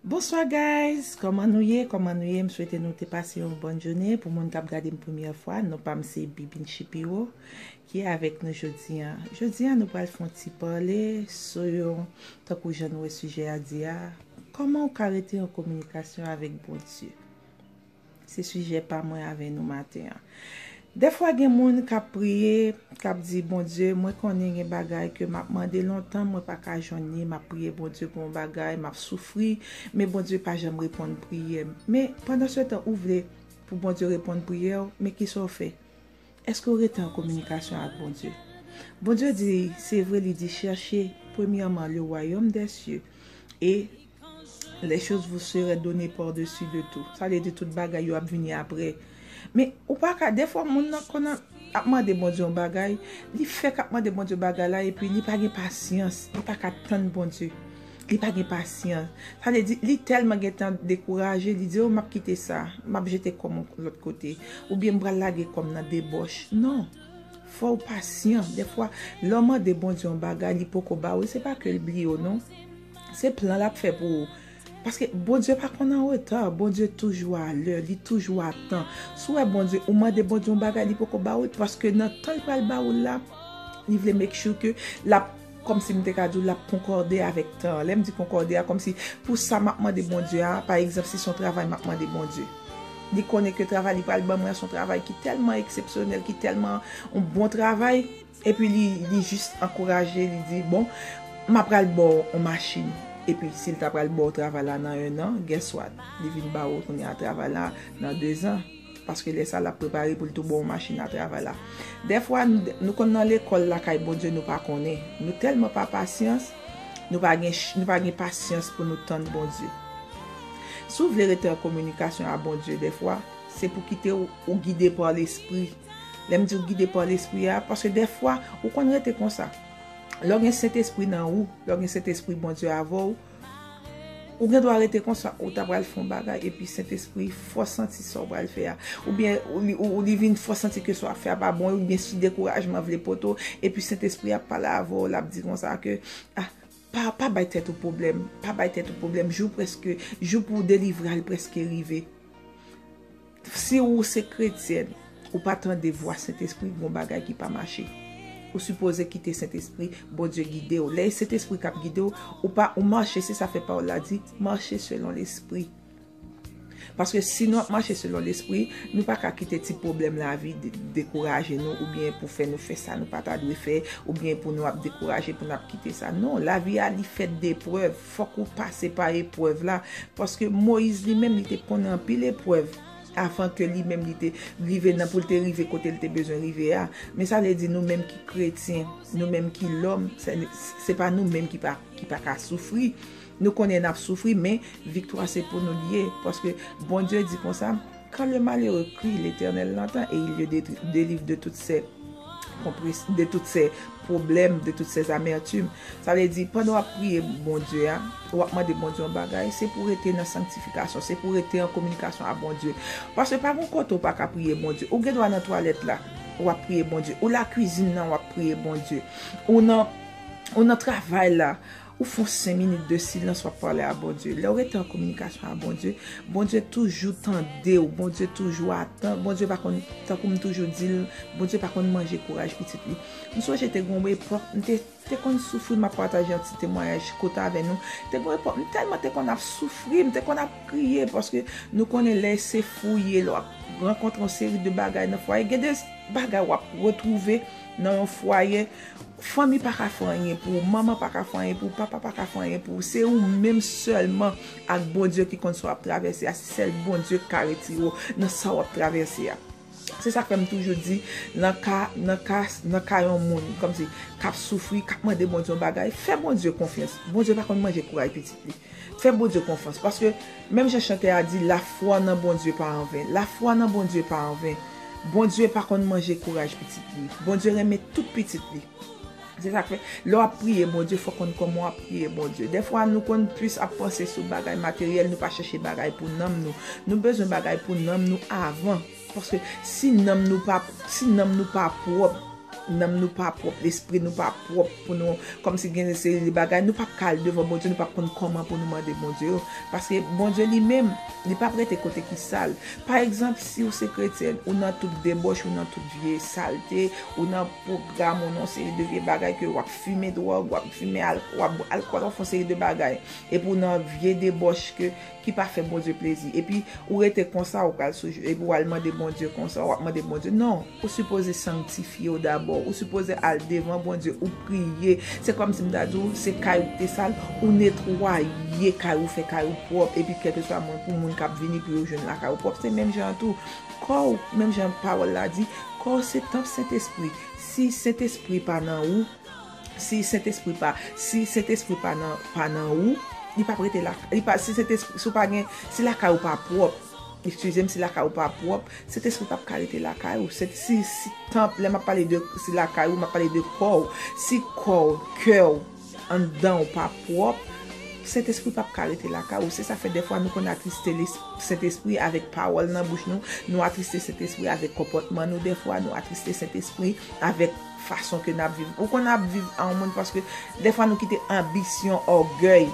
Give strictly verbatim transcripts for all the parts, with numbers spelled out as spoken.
Bonsoir guys, kòman nou ye? Kòman nou ye? M swete nou te pase yon bòn jounen. Pou moun k ap gade m premyè fwa, non pa m se Bibin Shapiro ki avèk nou jodi an. Jodi an nou pral fè yon ti pale sou yon, tankou jan nou wè sijè a di a, kòman ou ka rete an kominikasyon avèk Bondye? Se sijè pa mwen avè nou maten an. Dèfwa gen moun k ap priye, k ap di, Bondye, mwen konnen gen bagay ke m ap mande lontan, mwen pa ka jwenn li, m ap priye Bondye pou yon bagay, m ap soufri, men Bondye pa janm reponn priyè m. Men pandan se tan ou vle pou Bondye reponn priyè w, men kisa w fè? Èske w rete an kominikasyon ak Bondye? Bondye di, se vre, li di, chèche premyèman le royaume des cieux et les choses vous seront données par-dessus de tout. Sa vle di tout bagay yo ap vini apre. Men ou pa ka, dèfwa moun nan konn ap mande Bondye yon bagay, li fèk ap mande Bondye bagay la, epi li pa gen pasyans, li pa ka tann Bondye. Li pa gen pasyans. Sa vle di, li tèlman gentan dekouraje, li di, o, m ap kite sa, m ap jete kò m yon lòt kote, oubyen m pral lage kò m nan debòch. Non. Fò w pasyan. Dèfwa, lè w mande Bondye yon bagay, li poko ba ou, se pa ke l bliye w, non. Se plan l ap fè pou ou. Paske Bondye pa konn an reta, Bondye toujou a lè, li toujou a tan. Si w wè Bondye, ou mande Bondye yon bagay, li poko ba ou l, paske nan tan l pral ba ou l la, li vle make sure ke l ap, kòmsi m te ka di w, l ap konkòde avèk tan an. Lè m di konkòde a, kòmsi pou sa m ap mande Bondye a, pa egzanp, si se yon travay m ap mande Bondye, li konnen ke travay li pral ban mwen an se yon travay ki tèlman eksepsyonèl, ki tèlman yon bon travay, epi li, li jis ankouraje, li di, bon, m ap pral ba w yon machin. Epi si l ta pral ba w travay la nan en an, guess what? Li vin ba ou kounye a travay la nan dezan. Paske lè sa l ap prepare pou l tou ba w machin a travay la. Dèfwa, nou, nou konn nan lekòl lakay Bondye, nou pa konnen. Nou tèlman pa pasyans, nou pa gen, ch- nou pa gen pasyans pou nou tann Bondye. Si w vle rete an kominikasyon a Bondye, dèfwa, se pou kite w, ou gide pa Lespri. Lè m di w gide pa Lespri a, paske dèfwa, ou konn rete konsa. Lè w gen Sentespri nan ou, lè w gen Sentespri Bondye avè w, ou gen dwa rete konsa, ou ta pral fè yon bagay, epi Sentespri fè w santi sa w pral fè a. Oubyen, ou, li, ou, ou li vin fè w santi ke sa w ap fè a pa bon, oubyen si dekourajman vle pote w, epi Sentespri ap pale avè w, l ap di konsa ke, ah, pa, pa bay tèt ou pwoblèm, pa bay tèt ou pwoblèm, jou prèske, jou pou delivre a l prèske rive. Si ou se kretyèn, ou pa tande vwa Sentespri, gon bagay ki pa mache. Ou sipoze kite Sentespri Bondye gide w. Lè e Sentespri k ap gide w, ou pa, ou mache, se sa fè pawòl la di, mache selon Lespri. Paske si nou ap mache selon Lespri, nou pa ka kite ti pwoblèm lavi de- dekouraje nou, oubyen pou fè nou fè sa nou pa ta dwe fè, oubyen pou nou ap dekouraje, pou nou ap kite sa. Non, lavi a li fèt de eprèv. Fòk ou pase pa eprèv la. Paske Moyiz li menm, li te konnen anpil eprèv avan ke li menm li te rive nan, pou l te rive kote l te bezwen rive a. Men sa vle di nou menm ki kretyen, nou menm ki lòm, se, se pa nou menm ki pa, ki pa ka soufri. Nou konnen n ap soufri, men viktwa se pou nou li ye. Paske Bondye di konsa, quand le malheureux crie, l'Éternel l'entend et il le dé- délivre de toutes ses compress- de toutes ses problèmes, de toutes ses amertumes. Sa vle di, pandan w ap priye Bondye a, w ap mande Bondye yon bagay, se pou w rete nan sanktifikasyon, se pou w rete an kominikasyon a Bondye. Paske pa gon kote w pa ka priye Bondye. Ou gen dwa nan twalèt la, w ap priye Bondye. Ou lakwizin nan, w ap priye Bondye. Ou nan, ou nan travay la, ou fè yon senk minit de silans, w ap pale a Bondye. Lè w rete an kominikasyon a Bondye, Bondye toujou tande w, Bondye toujou atan, Bondye pa konn, tankou m toujou di l, Bondye pa konn manje kouraj pitit li. M sonje te gen yon epòk, m te, te konn soufri, m ap pataje yon ti temwayaj kout avè nou. Te gen yon epòk, m tèlman te konn ap soufri, m te konn ap kriye, paske nou konnen lè se fouye, lè w ap rankontre yon seri de bagay nan fwaye. Gen de bagay w ap retwouve nan yon fwaye, fanmi pa ka fè anyen pou ou, manman pa ka fè anyen pou ou, papa pa ka fè anyen pou ou. Se ou menm sèlman ak Bondye ki konn sa w ap travèse a. Se sèl Bondye k ka retire w nan sa w ap travèse a. Se sa k fè m toujou di, nan ka, nan ka, nan ka yon moun, kòmsi, k ap soufri, k ap mande Bondye yon bagay, fè Bondye konfyans. Bondye pa konn manje kouraj pitit li. Fè Bondye konfyans, paske menm jan chantè a di, lafwa nan Bondye pa anven. Lafwa nan Bondye pa anven. Bondye pa konn manje kouraj pitit li. Bondye renmen tout pitit li. Se sa k fè, lè w ap priye Bondye, fò w konn kòman w ap priye Bondye. Dèfwa, nou konn plis ap panse sou bagay materyèl, nou pa chèche bagay pou nanm nou. Nou bezwen bagay pou nanm nou avan. Paske si nanm nou pa, si nanm nou pa pwòp, nanm nou pa pwòp, lespri nou pa pwòp pou nou, kòmsi gen seri de bagay, nou p ap ka al devan Bondye, nou p ap konn kòman pou nou mande Bondye yo. Paske Bondye li menm, li p ap rete kote ki sal. Pa egzanp, si w se kretyèn, ou nan tout debòch, ou nan tout vye salte, ou nan pwogram, ou nan seri de vye bagay ke w ap fimen dwòg, w ap fimen al-, w ap bwè alkòl, w ap fè yon seri de bagay. Epi w nan vye debòch ke, ki pa fè Bondye plezi. Epi ou rete konsa, ou pral sou, epi w al mande Bondye konsa, w ap mande Bondye. Non, ou sipoze sanktifye w dabò. Ou sipoze al devan Bondye, ou priye. Se kòmsi m ta di w, se kay ou ki te sal, ou netwaye kay ou, fè kay ou pwòp. Epi kèlkeswa moun, pou moun k ap vini pou yo jwenn lakay ou pwòp, se menm jan an tou. Kò w, menm jan pawòl la di, kò w se tanp Sentespri. Si Sentespri pa nan ou, si Sentespri pa, si Sentespri pa nan, pa nan ou, li p ap rete la, li pa, si Sentespri, si w pa gen, si lakay ou pa pwòp, eskize m, si lakay ou pa pwòp, Sentespri p ap ka rete lakay ou. Se, si, si tanp, lè m ap pale de, si lakay ou, m ap pale de kò w. Si kò w, kè w, anndan w pa pwòp, Sentespri p ap ka rete lakay ou. Se sa fè dèfwa nou konn atriste les-, Sentespri avèk pawòl nan bouch nou, nou atriste Sentespri avèk konpòtman nou, dèfwa nou atriste Sentespri avèk fason ke n ap viv. Ou konn ap viv a yon moun paske dèfwa nou kite anbisyon, ògèy,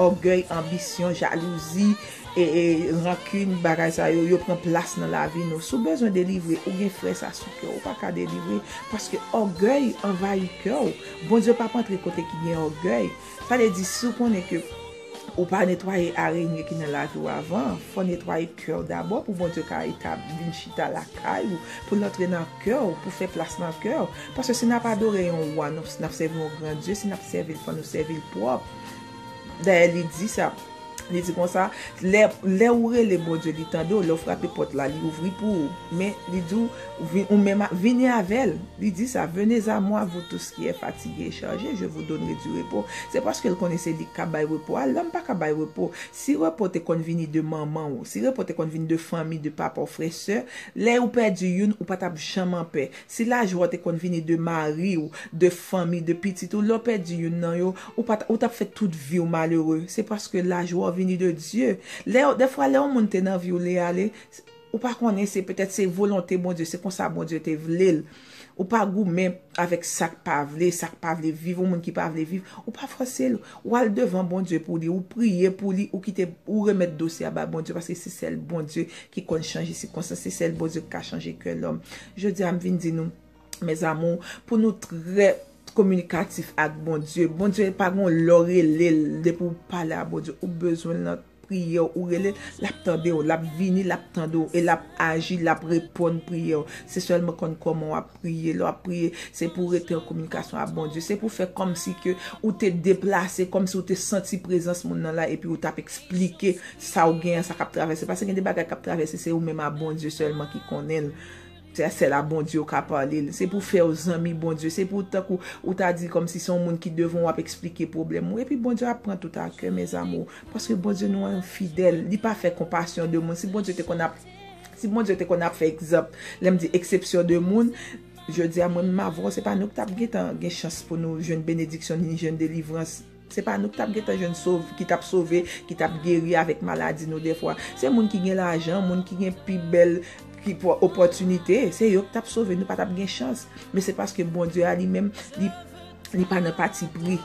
ògèy, anbisyon, jalouzi, e, e rankin, bagay sa yo, yo pran plas nan lavi nou. Si w bezwen delivre, ou gen frè sa sou kè w, ou pa ka delivre paske ògèy anvayi kè w. Bondye p ap antre kote ki gen ògèy. Sa vle di, si w konnen ke ou pa netwaye arenye ki nan lavi w avan, fò w netwaye kè w dabò pou Bondye ka etab-, vin chita lakay ou, pou l antre nan kè w, pou fè plas nan kè w. Paske si n ap adore yon wa, n ap, n ap sèvi yon gran Dye, si n ap sèvi l, fò nou sèvi l pwòp. Dayè, li di sa. Li di konsa, lè, lè ou rele Bondye, li tande w, lè w frape pòt la, li ouvri pou ou. Men, li di w, vi-, ou menm a-, vini avè l. Li di sa, venez à moi, vous tous qui êtes fatigués et chargés, je vous donnerai du repos. Se paske l konnen se li k ka bay repo a. Lòm pa ka bay repo. Si repo te konn vini de manman w, si repo te konn vini de fanmi, de papa w, frè, sè, lè ou pèdi youn, ou pa t ap janm anpè. Si lajwa te konn vini de mari w, de fanmi, de pitit ou, lè w pèdi youn nan yo, ou pa t, ou t ap fè tout vi w malere. Se paske lajwa vini de Dye. Lè, dèfwa, lè yon moun te nan vi w, li ale, ou pa konnen, se petèt se volonte Bondye, se konsa Bondye te vle l. Ou pa goumen avèk sa k pa vle, sa k pa vle viv, yon moun ki pa vle viv, ou pa fòse l. Ou al devan Bondye pou li, ou priye pou li, ou kite, ou remèt dosye a ba Bondye, paske se sèl Bondye ki konn chanje sikonstans, se sèl Bondye ki ka chanje kè lòm. Jodi a, m vin di nou, mes amours, pou nou trè kominikatif ak Bondye. Bondye pa gon lè w rele l, depi w pale a Bondye, ou bezwen l nan priyè w, ou rele l, l ap tande w, l ap vini, l ap tande w, e l ap aji, l ap reponn priyè w. Se sèlman konn kòman w ap priye. Lè w ap priye, se pou w rete an kominikasyon ak Bondye. Se pou w fè kòmsi ke ou te deplase, kòmsi w te santi prezans moun nan la, epi w t ap eksplike sa w gen an, sa k ap travèse. Paske gen de bagay k ap travèse, se ou menm a Bondye sèlman ki konnen l. Se sèl a Bondye w ka pale l. Se pou fè w zanmi Bondye. Se pou tankou ou ta di kòmsi se yon moun ki devan w ap eksplike pwoblèm ou. Epi Bondye ap pran tout a kè, mes amours. Paske Bondye nou an fidèl. Li pa fè konpasyon de moun. Si Bondye te konn ap, si Bondye te konn ap fè egzanp, lè m di eksepsyon de moun, jodi a mwen menm avè w, se pa nou ki t ap gentan gen chans pou nou jwenn benediksyon ni jwenn delivrans. Se pa nou ki t ap gentan jwenn sov-, ki t ap sove, ki t ap geri avèk maladi nou dèfwa. Se moun ki gen lajan, moun ki gen pi bèl ki po-, opòtinite, se yo ki t ap sove, nou pa t ap gen chans. Men se paske Bondye a li menm, li, li pa nan patipri.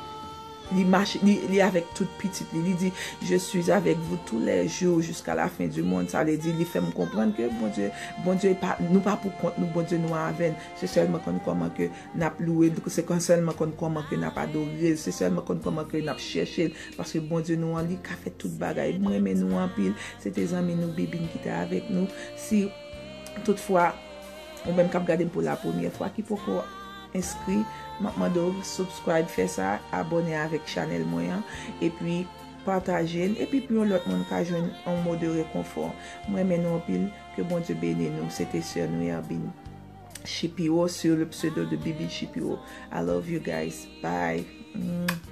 Li mache, li, li avèk tout pitit li. Li di, je suis avec vous tous les jours jusqu'à la fin du monde. Sa vle di, li fè m konprann ke Bondye, Bondye pa, nou pa pou kont nou, Bondye nou avè n. Se sèlman konn kòman ke n ap louwe l, se kon sèlman konn kòman ke n ap adore l, se sèlman konn kòman ke n ap chèche l, paske Bondye nou an, li ka fè tout bagay. M renmen nou anpil. Se te zanmi nou Bibin ki te avèk nou. Si toutfwa ou menm k ap gade m pou la premyè fwa, ki poko enskri, m ap mande w subscribe, fè sa, abòne avèk chanèl mwen an, epi pataje l, epi pou yon lòt moun ka jwenn yon mo de rekonfò. M renmen nou anpil, ke Bondye beni nou. Se te sè nou Erbin Shipiro sur le pseudo de Bibi Shipiro. I love you guys. Bye. Mm.